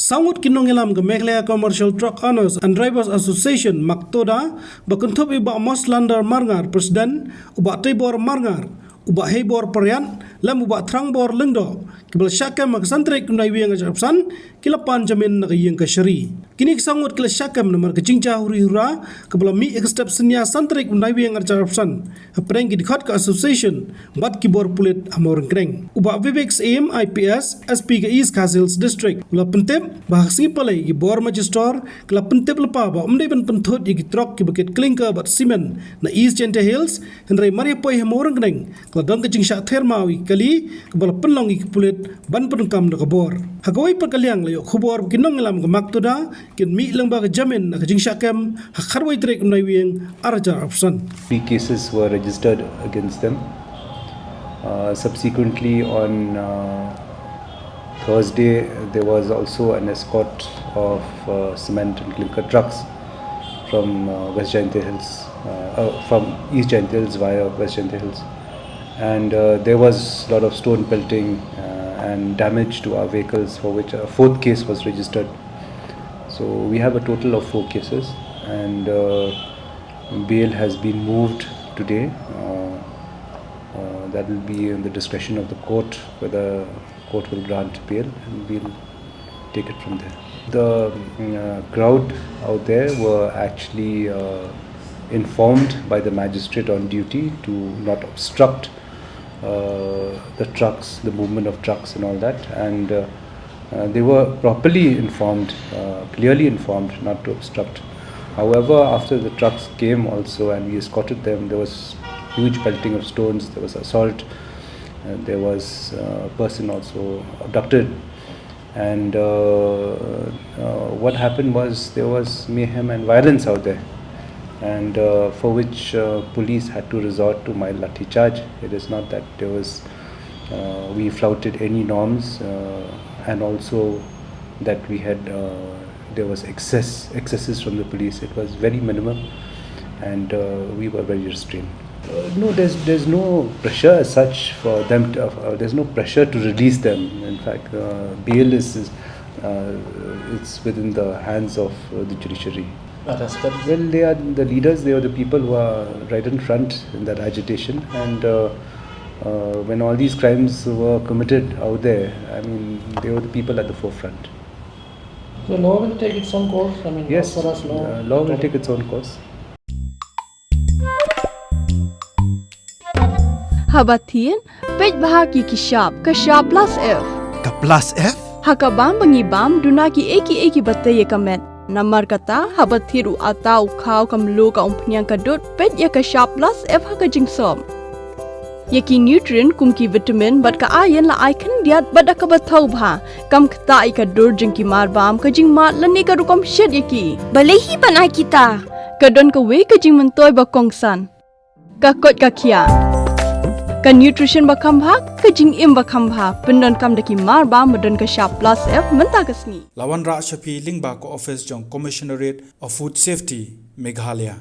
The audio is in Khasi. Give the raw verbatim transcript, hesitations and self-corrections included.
Saw ngut ki nongïalam ka Meghalaya Commercial Truck Owners and Drivers Association, MCTODA, ba kynthup ïa u Bah Moslander Marngar, President, u Bah Teibor Marngar, u Bah Heibor Pariat, lem u Bah Thrangbor Lyngdoh, kiba la shah kem ha ka san tarik u Naiwieng arhajar arphew san, ki la pan jamin na ka ïing kashari. Kine ki saw ngut ki la shah kem namar ka jingjia huri hura kaba la mih ha ka step synñia san tarik u Naiwieng arhajar arphew san, hapdeng ki dkhot ka association bad ki bor pulit ha Mawryngkneng. U Bah Vivek Syiem, IPS, SP ka East Khasi Hills District, u la pyntip ba ha ka sngi Palei ki bor Magistrate ki la pyntip lypa ba ym dei ban pynthut ïa ki trok kiba kit klinker bad cement na East Jaintia Hills, hynrei mar ïa poi ha Mawryngkneng ka la don ka jingshah ther maw ïa ki kali, kaba la pynlong ïa ki pulit ban pyndonkam da ka bor. Ha kawei pat ka liang, la ïoh khubor ba ki nongïalam ka MCTODA kin mih lyngba ka jamin na ka jingshah kem ha ka khatwei tarik u Naiwieng arhajar arphew san. Three cases were registered against them. Uh, subsequently, on uh, Thursday, there was also an escort of uh, cement and clinker trucks from uh, West Jaintia Hills, uh, uh, from East Jaintia Hills via West Jaintia Hills. And uh, there was a lot of stone pelting uh, and damage to our vehicles, for which a fourth case was registered. So we have a total of four cases, and uh, bail has been moved today. Uh, uh, that will be in the discretion of the court whether court will grant bail, and we'll take it from there. The mm, uh, crowd out there were actually uh, informed by the magistrate on duty to not obstruct uh, the trucks, the movement of trucks and all that, and uh, uh, they were properly informed, uh, clearly informed not to obstruct. However, after the trucks came also and we escorted them, there was huge pelting of stones, there was assault, and there was uh, a person also abducted. And uh, uh, what happened was there was mayhem and violence out there, and uh, for which uh, police had to resort to mild lathi charge. It is not that there was uh, we flouted any norms, uh, and also that we had uh, there was excess excesses from the police. It was very minimum, and uh, we were very restrained. Uh, no, there's there's no pressure as such for them. To, uh, there's no pressure to release them. In fact, uh, bail is, is uh, it's within the hands of uh, the judiciary. Arrested. Well, they are the leaders. They are the people who are right in front in that agitation. And uh, uh, when all these crimes were committed out there, I mean, they were the people at the forefront. So law will take its own course. I mean, Yes, as far as law. Uh, law will take its own course. Haba thied, peit bha ki ki shap, ka shap plus F. Ka plus F? Ha ka bam ba ngi bam, duna ki ei ki ei ki ba tei ïa ka met. Namar kata, haba thied u ata, u khaw, ka mluh, ka umphniang, ka dud, peit ïa ka shap plus F ha ka jingsop. Ïa ki nutrient kum ki vitamin bad ka iron la ai khyndiat bad da kaba thaw bha. Kam ktah ïa ka dur jong ki mar bam, ka jingmad lane ka rukom shet ïa ki. Balei hi ban ai kita? Ka don kawei ka jingmyntoi ba kongsan. Ka koit ka khiah. Ka nutrition ba kham bha, ka jingim ba kham bha. Pyndonkam da ki mar bam ba don ka shap plus F mynta ka sngi. La wanrah sha phi lyngba ka office jong Commissionerate of Food Safety, Meghalaya.